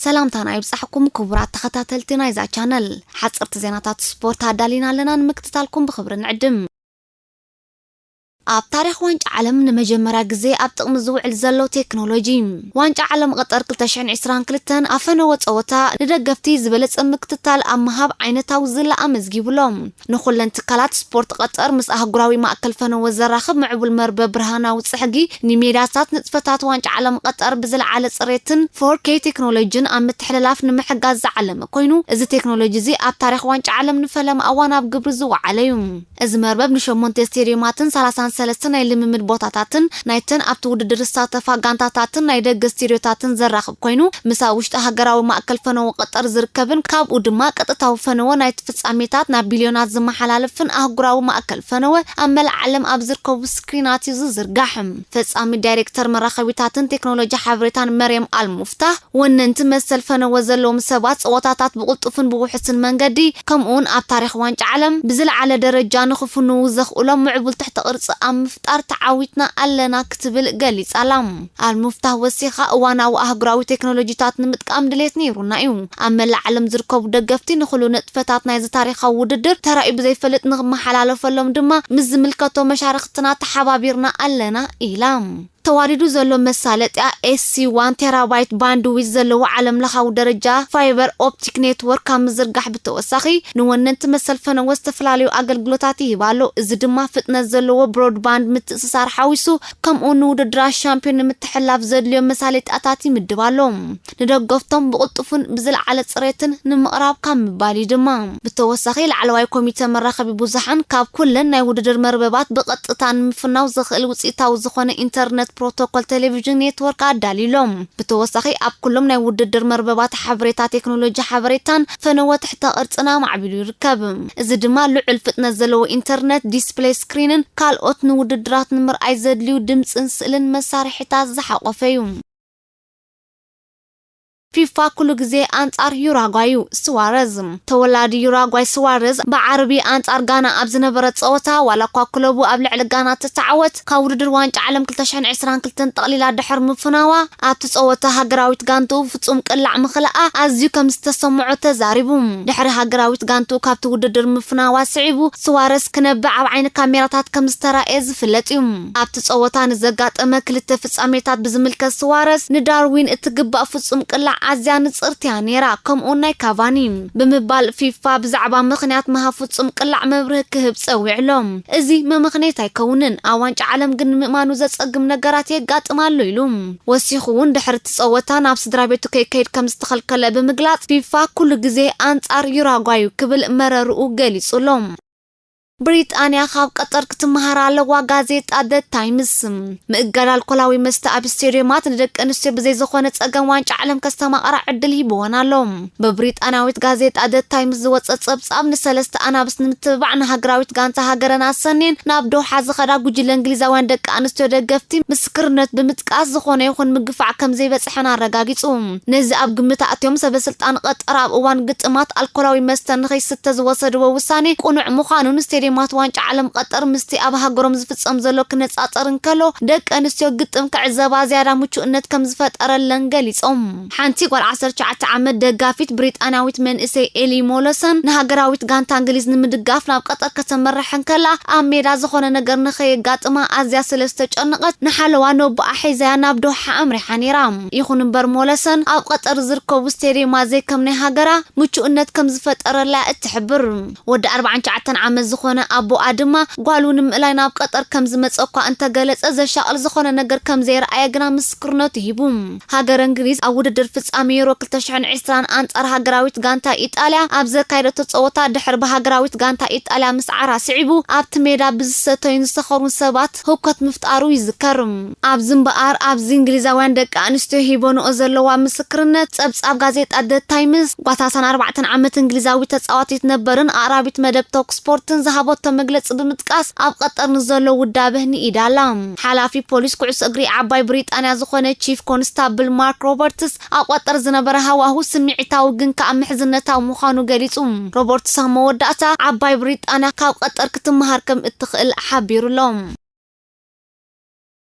ሰላምታና ይብጻሕኩም ክቡራት ተኸታተልቲ ናይዛ ቻነል። ሓጸርቲ ዜናታት ስፖርት ኣዳሊና ኣለና፣ ንምክትታልኩም ብኽብሪ ንዕድም። ኣብ ታሪኽ ዋንጫ ዓለም ንመጀመርያ ግዜ ኣብ ጥቕሚ ዝውዕል ዘሎ ቴክኖሎጂ። ዋንጫ ዓለም ቐጠር ክልተ ሽሕን ዕስራን ክልተን ኣብ ፈነወ ጸወታ ንደገፍቲ ዝበለጸ ምክትታል ኣብ ምሃብ ዓይነታዊ ዝላ ኣመዝጊቡሎም። ንኹለን ትካላት ስፖርት ቐጠር ምስ ኣህጉራዊ ማእከል ፈነወ ዘራኽብ ምዕቡል መርበብ ብርሃናዊ ጽሕጊ ንሜዳታት ንጥፈታት ዋንጫ ዓለም ቐጠር ብዝለዓለ ጽሬትን ፎር ኬ ቴክኖሎጂን ኣብ ምትሕልላፍ ንምሕጋዝ ዝዓለመ ኮይኑ፣ እዚ ቴክኖሎጂ እዚ ኣብ ታሪኽ ዋንጫ ዓለም ንፈለማ እዋን ኣብ ግብሪ ዝወዓለ እዩ። እዚ መርበብ ንሸሞንተ ስቴድዮማትን ሰላሳን ሰለስተ ናይ ልምምድ ቦታታትን ናይተን ኣብቲ ውድድር ዝሳተፋ ጋንታታትን ናይ ደገ ስቴድዮታትን ዘራኽብ ኮይኑ፣ ምስ ኣብ ውሽጢ ሃገራዊ ማእከል ፈነወ ቐጠር ዝርከብን ካብኡ ድማ ቀጥታዊ ፈነወ ናይቲ ፍጻሜታት ናብ ቢልዮናት ዝመሓላለፍን ኣህጉራዊ ማእከል ፈነወ ኣብ መላእ ዓለም ኣብ ዝርከቡ ስክሪናት እዩ ዝዝርጋሕ። ፈጻሚ ዳይሬክተር መራኸቢታትን ቴክኖሎጂ ሓበሬታን መርየም ኣልሙፍታህ፣ ወነንቲ መሰል ፈነወ ዘለዎም ሰባት ጸወታታት ብቕልጡፍን ብውሑስን መንገዲ፣ ከምኡውን ኣብ ታሪኽ ዋንጫ ዓለም ብዝለዓለ ደረጃ ንኽፍንዉ ዘኽእሎም ምዕቡል ትሕተ ቅርጺ ኣብ ምፍጣር ተዓዊትና ኣለና ክትብል ገሊጻ ኣላ። ኣልሙፍታህ ወሲኻ፣ እዋናዊ ኣህጉራዊ ቴክኖሎጂታት ንምጥቃም ድሌት ነይሩና እዩ። ኣብ መላእ ዓለም ዝርከቡ ደገፍቲ ንኹሉ ንጥፈታት ናይዚ ታሪኻዊ ውድድር ተራእዩ ብዘይፈልጥ ንኽመሓላለፈሎም ድማ ምስ ዝምልከቶ መሻርኽትና ተሓባቢርና ኣለና ኢላ። ተዋዲዱ ዘሎ መሳለጥያ ኤስ ሲ ዋን ቴራባይት ባንድዊት ዘለዎ ዓለም ለኻዊ ደረጃ ፋይበር ኦፕቲክ ኔትወርክ ካብ ምዝርጋሕ ብተወሳኺ ንወነንቲ መሰል ፈነወ ዝተፈላለዩ ኣገልግሎታት ይህብ ኣሎ። እዚ ድማ ፍጥነት ዘለዎ ብሮድባንድ ምትእስሳር ሓዊሱ ከምኡ ንውድድራት ሻምፒዮን ንምትሕላፍ ዘድልዮ መሳለጥያታት ይምድብ ኣሎ። ንደገፍቶም ብቕልጡፍን ብዝለዓለ ጽሬትን ንምቕራብ ካብ ምባል እዩ ድማ። ብተወሳኺ ላዕለዋይ ኮሚተ መራኸቢ ብዙሓን ካብ ኩለን ናይ ውድድር መርበባት ብቐጥታ ንምፍናው ዘኽእል ውጽኢታዊ ዝኾነ ኢንተርነት ፕሮቶኮል ቴሌቪዥን ኔትወርክ ኣዳልዩ ኣሎ። ብተወሳኺ ኣብ ኩሎም ናይ ውድድር መርበባት ሓበሬታ ቴክኖሎጂ ሓበሬታን ፈነወ ትሕተ ቅርጽን ኣማዕቢሉ ይርከብ። እዚ ድማ ልዑል ፍጥነት ዘለዎ ኢንተርነት፣ ዲስፕሌይ ስክሪንን ካልኦት ንውድድራት ንምርኣይ ዘድልዩ ድምጽን ስእልን መሳርሒታት ዝሓቖፈ እዩ። ፊፋ ኩሉ ግዜ ኣንጻር ዩራጓይ እዩ። ስዋረዝ። ተወላዲ ዩራጓይ ስዋረዝ ብዓርቢ ኣንጻር ጋና ኣብ ዝነበረ ጸወታ፣ ዋላ እኳ ክለቡ ኣብ ልዕሊ ጋና ትተዓወት፣ ካብ ውድድር ዋንጫ ዓለም ክልተ ሽሕን ዕስራን ክልተን ጠቕሊላ ድሕር ምፍናዋ፣ ኣብቲ ጸወታ ሃገራዊት ጋንትኡ ፍጹም ቅላዕ ምኽልኣ ኣዝዩ ከም ዝተሰምዖ ተዛሪቡ። ድሕሪ ሃገራዊት ጋንትኡ ካብቲ ውድድር ምፍናዋ ስዒቡ፣ ስዋረዝ ክነብዕ ኣብ ዓይኒ ካሜራታት ከም ዝተራእየ ዝፍለጥ እዩ። ኣብቲ ጸወታ ንዘጋጠመ ክልተ ፍጻሜታት ብዝምልከት ስዋረዝ፣ ንዳርዊን እትግባእ ፍጹም ቅላዕ ኣዝያ ንጽርት'ያ ነይራ፣ ከምኡ'ውን ናይ ካቫኒ፣ ብምባል ፊፋ ብዛዕባ ምኽንያት ምሃብ ፍጹም ቅላዕ መብርሂ ክህብ ጸዊዑ ኣሎ። እዚ መመኽነይታ ኣይከውንን፣ ኣብ ዋንጫ ዓለም ግን ንምእማኑ ዘጸግም ነገራት የጋጥም ኣሎ ኢሉ። ወሲኹ እውን ድሕሪ እቲ ጸወታ ናብ ስድራ ቤቱ ከይከይድ ከም ዝተኸልከለ ብምግላጽ፣ ፊፋ ኩሉ ግዜ ኣንጻር ዩራጓይ እዩ ክብል መረርኡ ገሊጹ ኣሎ። ብሪጣንያ ካብ ቀጠር ክትመሃር ኣለዋ፣ ጋዜጣ ደ ታይምስ። ምእጋድ ኣልኮላዊ መስተ ኣብ ስቴድዮማት ንደቂ ኣንስትዮ ብዘይ ዝኾነ ጸገም ዋንጫ ዓለም ከስተማቕራ ዕድል ሂብወን ኣሎ። ብብሪጣንያዊት ጋዜጣ ደ ታይምስ ዝወጸ ጸብጻብ፣ ንሰለስተ ኣናብስ ንምትብባዕ ንሃገራዊት ጋንታ ሃገረን ኣሰንየን ናብ ዶሓ ዝኸዳ ጉጅለ እንግሊዛውያን ደቂ ኣንስትዮ ደገፍቲ ምስክርነት ብምጥቃስ፣ ዝኾነ ይኹን ምግፋዕ ከም ዘይበጽሐን ኣረጋጊጹ። ነዚ ኣብ ግምት ኣእትዮም፣ ሰበ ስልጣን ቀጠር ኣብ እዋን ግጥማት ኣልኮላዊ መስተ ንኸይስተ ዝወሰድዎ ውሳኔ ቅኑዕ ምዃኑን፣ ስቴድየማት ዋንጫ ዓለም ቀጠር ምስቲ ኣብ ሃገሮም ዝፍጸም ዘሎ ክነጻጸር እንከሎ፣ ደቂ ኣንስትዮ ግጥም ክዕዘባ ዝያዳ ምቹእነት ከም ዝፈጠረለን ገሊጾም። ሓንቲ ጓል ዓሰርተ ትሽዓተ ዓመት ደጋፊት ብሪጣንያዊት መንእሰይ ኤሊ ሞለሰን፣ ንሃገራዊት ጋንታ እንግሊዝ ንምድጋፍ ናብ ቀጠር ከተመርሕ እንከላ፣ ኣብ ሜዳ ዝኾነ ነገር ንኸየጋጥማ ኣዝያ ስለ ዝተጨነቐት፣ ንሓለዋ ነቦኣ ሒዛያ ናብ ዶሓ ኣምሪሓ ነይራ። ይኹን እምበር፣ ሞለሰን ኣብ ቀጠር ዝርከቡ ስቴድየማት ዘይከም ናይ ሃገራ ምቹእነት ከም ዝፈጠረላ እትሕብር። ወዲ ኣርባዓን ትሽዓተን ዓመት ዝኾነ ኣቦኣ ድማ፣ ጓሉ ንምእላይ ናብ ቀጠር ከም ዝመጸ እኳ እንተገለጸ፣ ዘሻቕል ዝኾነ ነገር ከም ዘይረኣየ ግና ምስክርነቱ ሂቡ። ሃገረ እንግሊዝ ኣብ ውድድር ፍጻሜ ዩሮ ክልተ ሽሕን ዕስራን ኣንጻር ሃገራዊት ጋንታ ኢጣልያ ኣብ ዘካየደቶ ጸወታ፣ ድሕሪ ብሃገራዊት ጋንታ ኢጣልያ ምስዓራ ስዒቡ፣ ኣብቲ ሜዳ ብዝሰተዩን ዝሰኸሩን ሰባት ህውከት ምፍጣሩ ይዝከር። ኣብዚ እምበኣር፣ ኣብዚ እንግሊዛውያን ደቂ ኣንስትዮ ሂበንኦ ዘለዋ ምስክርነት፣ ጸብጻብ ጋዜጣ ደ ታይምስ፣ ጓሳሳን ኣርባዕተን ዓመት እንግሊዛዊት ተጻዋቲት ነበርን ኣቕራቢት መደብ ቶክ ስፖርትን ዝሃበቶ መግለጺ ብምጥቃስ፣ ኣብ ቀጠር ንዘሎ ውዳበ ንኢዳ ኣላ። ሓላፊ ፖሊስ ኩዕሶ እግሪ ዓባይ ብሪጣንያ ዝኾነ ቺፍ ኮንስታብል ማርክ ሮበርትስ፣ ኣብ ቀጠር ዝነበረ ሃዋሁ ስምዒታዊ ግን ከኣ ምሕዝነታዊ ምዃኑ ገሊጹ። ሮበርትስ ኣብ መወዳእታ፣ ዓባይ ብሪጣንያ ካብ ቀጠር ክትመሃር ከም እትኽእል ሓቢሩ ኣሎ።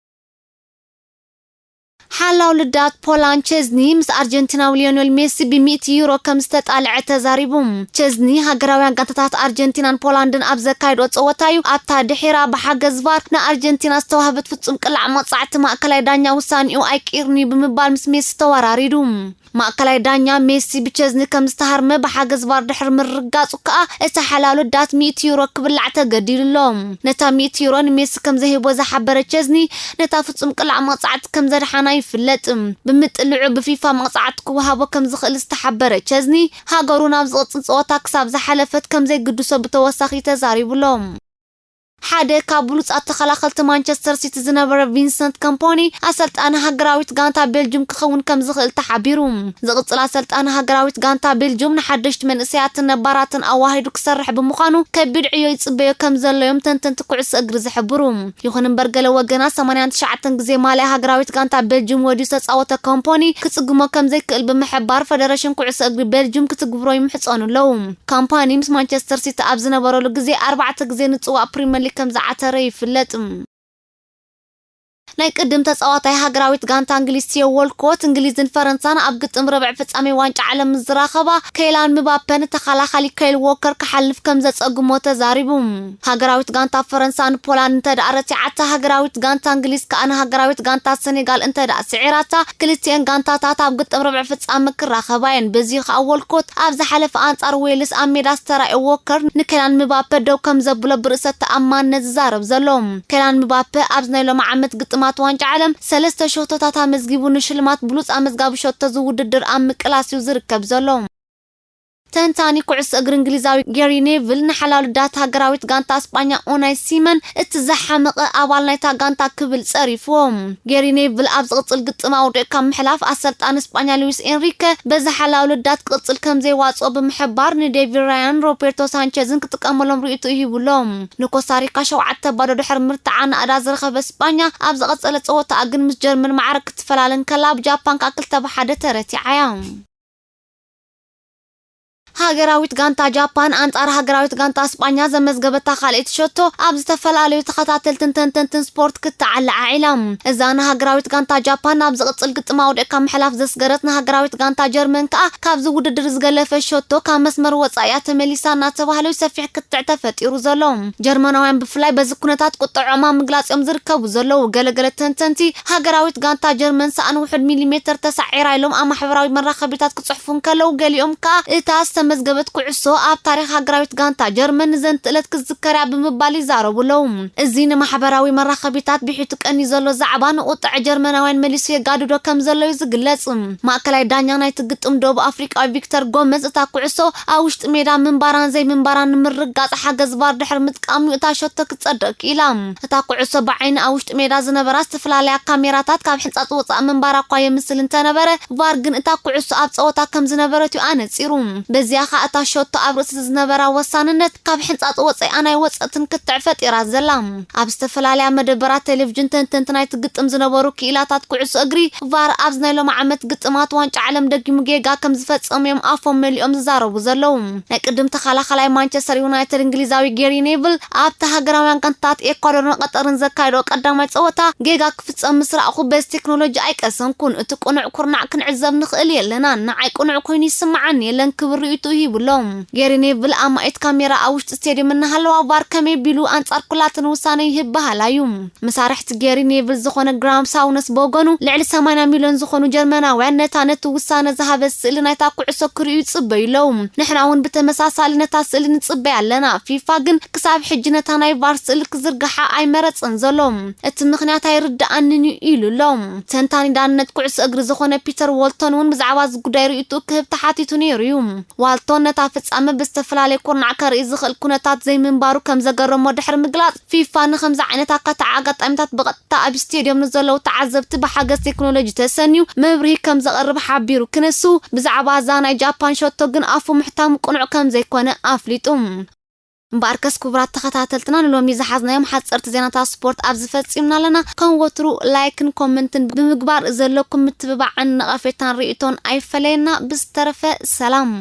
ሓላው ልዳት ፖላንድ ቸዝኒ ምስ ኣርጀንቲናዊ ሊዮኔል ሜሲ ብሚእቲ ዩሮ ከም ዝተጣልዐ ተዛሪቡ። ቸዝኒ ሃገራውያን ጋንታታት ኣርጀንቲናን ፖላንድን ኣብ ዘካየድኦ ጸወታ እዩ ኣብታ ድሒራ ብሓገዝ ቫር ንኣርጀንቲና ዝተዋህበት ፍጹም ቅላዕ መቕጻዕቲ ማእከላይ ዳኛ ውሳኔኡ ኣይቅይርን'ዩ ብምባል ምስ ሜሲ ተወራሪዱ። ማእከላይ ዳኛ ሜሲ ብቸዝኒ ከም ዝተሃርመ ብሓገዝ ቫር ድሕሪ ምርጋጹ ከኣ እቲ ሓላው ልዳት ሚእቲ ዩሮ ክብላዕ ተገዲዱ ኣሎ። ነታ ሚእቲ ዩሮ ንሜሲ ከም ዘይህቦ ዝሓበረ ቸዝኒ ነታ ፍጹም ቅላዕ መቕጻዕቲ ከም ዘድሓና ይፍለጥ። ብምጥልዑ ብፊፋ መቕጻዕቲ ክወሃቦ ከም ዝኽእል ዝተሓበረ ቸዝኒ፣ ሃገሩ ናብ ዝቕጽል ጸወታ ክሳብ ዝሓለፈት ከም ዘይግድሶ ብተወሳኺ ተዛሪቡ ኣሎ። ሓደ ካብ ብሉጻት ተኸላኸልቲ ማንቸስተር ሲቲ ዝነበረ ቪንሰንት ኮምፓኒ ኣሰልጣኒ ሃገራዊት ጋንታ ቤልጅም ክኸውን ከም ዝኽእል ተሓቢሩ። ዝቕጽል ኣሰልጣኒ ሃገራዊት ጋንታ ቤልጅም ንሓደሽቲ መንእሰያትን ነባራትን ኣዋሂዱ ክሰርሕ ብምዃኑ ከቢድ ዕዮ ይጽበዮ ከም ዘሎ እዮም ተንተንቲ ኩዕሶ እግሪ ዝሕብሩ። ይኹን እምበር ገለ ወገናት ሰማንያን ትሽዓተን ግዜ ማልያ ሃገራዊት ጋንታ ቤልጅም ወድዩ ዝተጻወተ ኮምፓኒ ክጽግሞ ከም ዘይክእል ብምሕባር ፈደረሽን ኩዕሶ እግሪ ቤልጅም ክትግብሮ ይምሕጸኑ ኣለዉ። ኮምፓኒ ምስ ማንቸስተር ሲቲ ኣብ ዝነበረሉ ግዜ ኣርባዕተ ግዜ ንጽዋእ ፕሪምየር ሊግ ከም ዝዓተረ ይፍለጥ። ናይ ቅድም ተጻዋታይ ሃገራዊት ጋንታ እንግሊዝ ቲዮ ዎልኮት እንግሊዝን ፈረንሳን ኣብ ግጥም ረብዕ ፍጻሜ ዋንጫ ዓለም ምስ ዝራኸባ ከይላን ምባፐ ንተኸላኻሊ ካይል ዎከር ክሓልፍ ከም ዘጸግሞ ተዛሪቡ። ሃገራዊት ጋንታ ፈረንሳ ንፖላንድ እንተ ደኣ ረቲዓታ ሃገራዊት ጋንታ እንግሊዝ ከኣ ንሃገራዊት ጋንታ ሰኔጋል እንተ ደኣ ስዒራታ ክልቲኤን ጋንታታት ኣብ ግጥም ረብዕ ፍጻሜ ክራኸባ እየን። በዚ ከኣ ዎልኮት ኣብ ዝሓለፈ ኣንጻር ዌልስ ኣብ ሜዳ ዝተራእየ ዎከር ንኬላን ምባፐ ደው ከም ዘብሎ ብርእሰ ተኣማንነት ዝዛረብ ዘሎ። ኬላን ምባፐ ኣብዚ ናይ ሎሚ ዓመት ግጥማት ዋንጫ ዓለም ሰለስተ ሸቶታት ኣመዝጊቡ ንሽልማት ብሉጽ ኣመዝጋቢ ሸቶ ዝውድድር ኣብ ምቅላስ እዩ ዝርከብ ዘሎ። ተንታኒ ኩዕሶ እግሪ እንግሊዛዊ ጌሪ ኔቪል ንሓላሉ ዳት ሃገራዊት ጋንታ እስጳኛ ኡናይ ሲመን እቲ ዝሓመቐ ኣባል ናይታ ጋንታ ክብል ጸሪፍዎ። ጌሪ ኔቪል ኣብ ዝቕጽል ግጥም ኣውዲቕካ ምሕላፍ ኣሰልጣኒ እስጳኛ ሉዊስ ኤንሪከ በዚ ሓላሉ ዳት ክቕጽል ከም ዘይዋጽኦ ብምሕባር ንዴቪድ ራያን ሮቤርቶ ሳንቸዝን ክጥቀመሎም ርእይቶ ሂቡ ኣሎ። ንኮስታሪካ ሸውዓተ ባዶ ድሕሪ ምርትዓ ናእዳ ዝረኸበ እስጳኛ ኣብ ዝቐጸለ ጸወታኣ ግን ምስ ጀርመን ማዕረ ክትፈላለ እንከላ ብጃፓን ከኣ ክልተ ብሓደ ተረቲዓ እያ። ሃገራዊት ጋንታ ጃፓን ኣንጻር ሃገራዊት ጋንታ እስጳኛ ዘመዝገበታ ካልኣይቲ ሸቶ ኣብ ዝተፈላለዩ ተኸታተልትን ተንተንትን ስፖርት ክተዓለ ዓዒላ። እዛ ንሃገራዊት ጋንታ ጃፓን ናብ ዝቕጽል ግጥም ኣውዲቕካ ምሕላፍ ዘስገረት ንሃገራዊት ጋንታ ጀርመን ከኣ ካብዚ ውድድር ዝገለፈ ሸቶ ካብ መስመር ወጻኢ እያ ተመሊሳ እናተባህለ እዩ ሰፊሕ ክትዕ ተፈጢሩ ዘሎ። ጀርመናውያን ብፍላይ በዚ ኩነታት ቁጥዖም ኣብ ምግላጽ እዮም ዝርከቡ ዘለዉ። ገለገለ ተንተንቲ ሃገራዊት ጋንታ ጀርመን ሰኣን ውሑድ ሚሊሜተር ተሳዒራ ኢሎም ኣብ ማሕበራዊ መራኸቢታት ክጽሕፉ እንከለዉ፣ ገሊኦም ከኣ እታ ዝተመዝገበት ኩዕሶ ኣብ ታሪኽ ሃገራዊት ጋንታ ጀርመን ንዘንትእለት ክዝከር እያ ብምባል ይዛረቡ ኣለዉ። እዚ ንማሕበራዊ መራኸቢታት ብሒቱ ቀንዩ ዘሎ ዛዕባ ንቁጥዐ ጀርመናውያን መሊሱ የጋድዶ ከም ዘሎ እዩ ዝግለጽ። ማእከላይ ዳኛ ናይቲ ግጥም ደቡብ ኣፍሪቃዊ ቪክተር ጎመዝ እታ ኩዕሶ ኣብ ውሽጢ ሜዳ ምንባራን ዘይምንባራን ንምርግጋጽ ሓገዝ ቫር ድሕሪ ምጥቃሙ እታ ሸቶ ክጸደቕ ክኢላ። እታ ኩዕሶ ብዓይኒ ኣብ ውሽጢ ሜዳ ዝነበራ ዝተፈላለያ ካሜራታት ካብ ሕንጻጽ ወጻእ ምንባራ እኳ የምስል እንተነበረ፣ ቫር ግን እታ ኩዕሶ ኣብ ጸወታ ከም ዝነበረት እዩ ኣነጺሩ። በዚኣ ኸኣ እታ ሸቶ ኣብ ርእሲ ዝነበራ ወሳንነት ካብ ሕንጻጽ ወጻኢ ኣናይ ወጸትን ክትዕ ፈጢራ ዘላ። ኣብ ዝተፈላለያ መደበራት ቴሌቪዥን ተንተንቲ ናይቲ ግጥም ዝነበሩ ክኢላታት ኩዕሶ እግሪ ቫር ኣብዚ ናይ ሎሚ ዓመት ግጥማት ዋንጫ ዓለም ደጊሙ ጌጋ ከም ዝፈጸሙ እዮም ኣፎም መሊኦም ዝዛረቡ ዘለዉ። ናይ ቅድም ተኸላኸላይ ማንቸስተር ዩናይትድ እንግሊዛዊ ጌሪ ኔቭል ኣብቲ ሃገራውያን ጋንታታት ኤኳዶርን ቀጠርን ዘካየዶ ቀዳማይ ጸወታ ጌጋ ክፍጸም ምስ ረኣኹ በዚ ቴክኖሎጂ ኣይቀሰንኩን። እቲ ቅኑዕ ኩርናዕ ክንዕዘብ ንኽእል የለናን። ንዓይ ቅኑዕ ኮይኑ ይስምዓኒ የለን ክብል ርእይትኡ ሂቡ ኣሎ። ጌሪ ኔቭል ኣማኢት ካሜራ ኣብ ውሽጢ ስቴድየም እናሃለዋ ቫር ከመይ ቢሉ ኣንጻር ኩላተን ውሳነ ይህብ በሃላይ እዩ። መሳርሕቲ ጌሪ ኔቭል ዝኾነ ግራም ሳውነስ ብወገኑ ልዕሊ ሰማንያ ሚልዮን ዝኾኑ ጀርመናውያን ነታ ነቲ ውሳነ ዝሃበት ስእሊ ናይታ ኩዕሶ ክርእዩ ይጽበዩ ኣለዉ። ንሕና እውን ብተመሳሳሊ ነታ ስእሊ ንጽበያ ኣለና። ፊፋ ግን ክሳብ ሕጂ ነታ ናይ ቫር ስእሊ ክዝርግሓ ኣይመረጸን ዘሎ። እቲ ምኽንያት ኣይርድኣንን እዩ ኢሉ ኣሎ። ተንታኒ ዳንነት ኩዕሶ እግሪ ዝኾነ ፒተር ዎልቶን እውን ብዛዕባ እዚ ጉዳይ ርእይትኡ ክህብ ተሓቲቱ ነይሩ እዩ። ዋልቶን ነታ ፍጻመ ብዝተፈላለየ ኩርናዕ ከርኢ ዝኽእል ኩነታት ዘይምንባሩ ከም ዘገረሞ ድሕሪ ምግላጽ፣ ፊፋ ንኸምዚ ዓይነት ኣካታዒ ኣጋጣሚታት ብቐጥታ ኣብ ስቴድዮም ንዘለዉ ተዓዘብቲ ብሓገዝ ቴክኖሎጂ ተሰንዩ መብርሂ ከም ዘቕርብ ሓቢሩ ክነሱ፣ ብዛዕባ እዛ ናይ ጃፓን ሸቶ ግን ኣፉ ምሕታሙ ቅኑዕ ከም ዘይኮነ ኣፍሊጡ። እምበኣርከስ ክቡራት ተኸታተልትና ንሎሚ ዝሓዝናዮም ሓጸርቲ ዜናታት ስፖርት ኣብዚ ፈጺምና ኣለና። ከም ወትሩ ላይክን ኮመንትን ብምግባር ዘለኩም ምትብባዕን ነቐፌታን ርእይቶን ኣይፈለየና። ብዝተረፈ ሰላም።